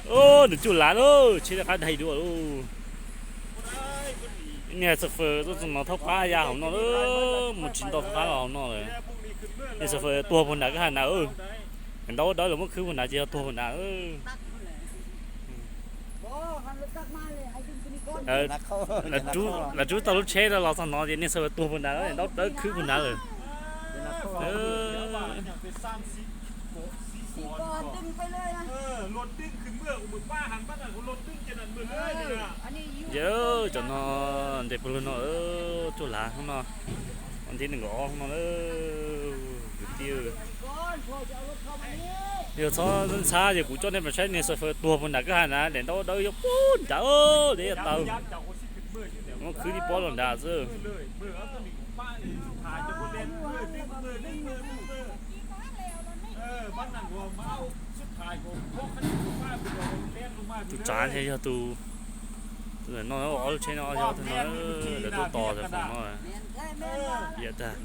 Nws cuag lav lawm, tsheb rov qab daig dua lauj. Niag xav fawm tuaj txog no thaub qab ya hauv no lawm, mus tsis ntau thaub qab los hauv no lawm. Niag xav fawm tuag puag nrad kab ha na. Ntaub dawb los muab khwb puag nrad ces yog tuag puag nrad. Lawv rub tau lub tsheb no los txog no ces niag xav fawm tuag puag nrad, ntaub dawb khwb puag nrad lawm. Ces cov no ntes puag lug no, cuag lav hnub no, hnub tim nees nkaum ob no, kwv tij. Yog txhob ntxhab ces kuv coj nej mus saib niag xav fawm tuag puag nrad kab ha na, daim ntaub dawb yog puag nrad, deb yog tau. Muab khwb tib pob los nrad xwb. Tus tsav thiaj yog tus, tus no ob lub tsheb no yog tus no, lawv tuaj tos ntawm khoom no. Yam tag.